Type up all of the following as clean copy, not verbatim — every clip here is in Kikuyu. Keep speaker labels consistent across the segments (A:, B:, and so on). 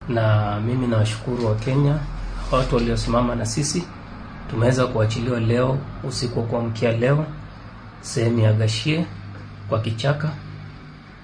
A: Na mimi nawashukuru Wakenya, watu waliosimama na sisi. Tumeweza kuachiliwa leo usiku wa kuamkia leo sehemu ya Gachie kwa kichaka,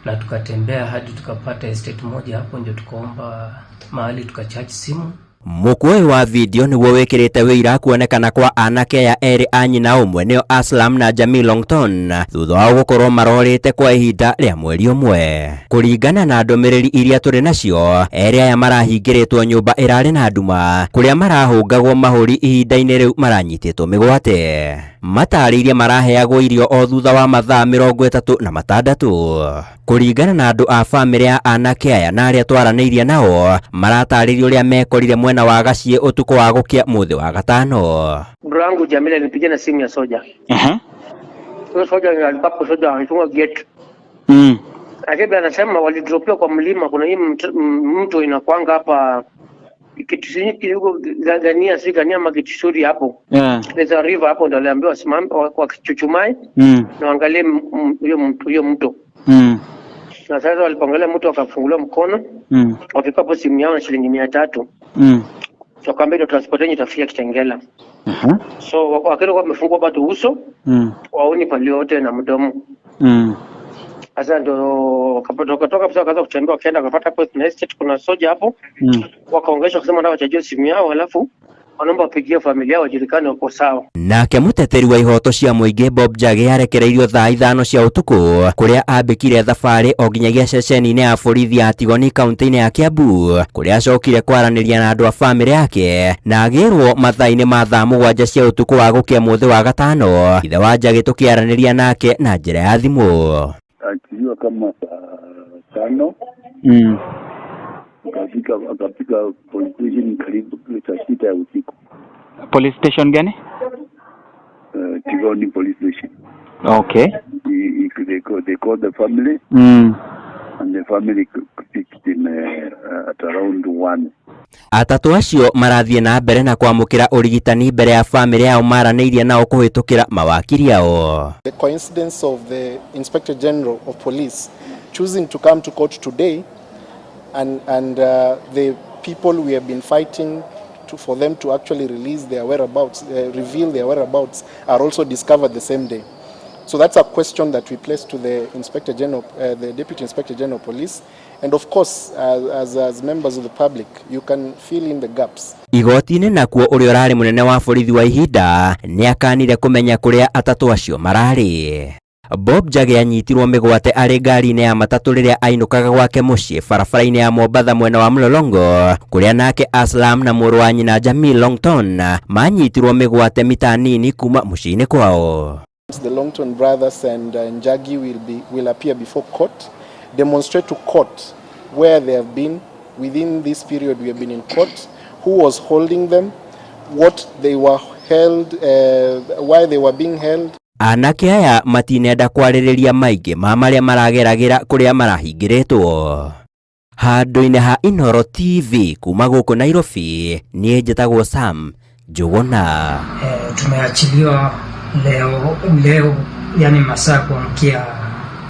A: na tukatembea hadi tukapata estate moja hapo, ndio tukaomba mahali tukacharge simu.
B: Mũkwa ũyũ wa video nĩguo wĩkĩrĩte wĩira kuonekana kwa anake aya erĩ a nyina ũmwe, nĩo Aslam na Jamil Longton, thutha wao gũkorwo marorĩte kwa ihinda rĩa mweri ũmwe. Kũringana na ndũmĩrĩri iria tũrĩ nacio, erĩ aya marahingĩrĩtwo nyũmba ĩrarĩ na nduma kũrĩa marahũngagwo mahũri ihinda-inĩ rĩu maranyitĩtwo mĩgwate. Matarĩirie maraheagwo irio o thutha wa mathaa 36. Kũringana na andũ a bamĩrĩ ya anake aya na arĩa twaranĩirie nao, maratarĩria ũrĩa mekorire mwena wa Gaciĩ ũtukũ wa gũkĩa mũthĩ wa gatano.
C: Bro yangu Jamila alinipigia na simu ya soja. Huyo soja alikuwa hapo, soja anachunga gate. Lakini anasema walidropiwa kwa mlima, kuna hii mto inakwanga hapa kitu kidogo Gania, si Gania ama Kitisuri hapo. There's a river hapo, ndo aliambiwa wasimame wakichuchumai na waangalie huyo mto. Na sasa walipoangalia mto wakafunguliwa mkono, wafika hapo simu yao na shilingi 300. Wakaambia ndio transport yenyu itafika Kitengela. So wakiwa wamefungwa bado uso, waoni pale yote na mdomo. Sasa ndo wakatoka hapo, wakaanza kutembea, wakaenda wakapata hapo kuna estate, kuna soja hapo, wakaongesha kusema wanataka wachajie simu yao, alafu wanaomba wapigie familia yao wajulikane wako sawa.
B: Nake mũteteri wa ihoto cia mũingĩ Bob Njagi arekereirio thaa 5 cia ũtukũ kũrĩa ambĩkire thabarĩ o nginyagia ceceni-inĩ ya borithi ya Tigoni kaunti-inĩ ya Kiambu, kũrĩa acokire kwaranĩria na andũ a bamĩrĩ yake na agĩrwo mathaa-inĩ ma thaa 7 cia ũtukũ wa gũkĩa mũthĩ wa gatano. Ithe wa Njagi tũkĩaranĩria nake na njĩra ya thimũ.
D: Achiliwa kama saa 5, akafika police station karibu saa 6 ya usiku.
E: Police station gani?
D: Tigoni police station. They called the family and the family picked him at around 1.
B: Atatũ acio marathiĩ na mbere na kwamũkĩra ũrigitani mbere ya bamĩrĩ yao maranĩirie nao kũhĩtũkĩra mawakiri ao.
F: The coincidence of the Inspector General of Police choosing to come to court today and the people we have been fighting for them to actually release their whereabouts, reveal their whereabouts, are also discovered the same day. So that's a question that we placed to the Inspector General, the Deputy Inspector General of Police. And of course, as members of the public, you can fill in the gaps.
B: Igoti-inĩ nakuo ũrĩa ũrarĩ mũnene wa borithi wa ihinda nĩ akanire kũmenya kũrĩa atatũ acio mararĩ. Bob Njagi anyitirwo mĩgwate arĩ ngari-inĩ ya matatũ rĩrĩa ainũkaga gwake mũciĩ barabara-inĩ ya Mombatha mwena wa Mlolongo, kũrĩa nake Aslam na mũrũ wa nyina Jamil Longton manyitirwo mĩgwate mita nini kuma mũciĩ-inĩ kwao.
F: The Longton brothers and Njagi will appear before court, demonstrate to court where they have been within this period we have been in court, who was holding them, what they were held, why they were being held.
B: Anake aya matinenda kwarĩrĩria maingĩ ma marĩa marageragĩra kũrĩa marahingĩrĩtwo. Handũ-inĩ ha Inooro TV kuma gũkũ Nairobi, niĩ njĩtagwo Sam Njũgũna.
G: Tumeachiliwa leo leo, yani masaa kuamkia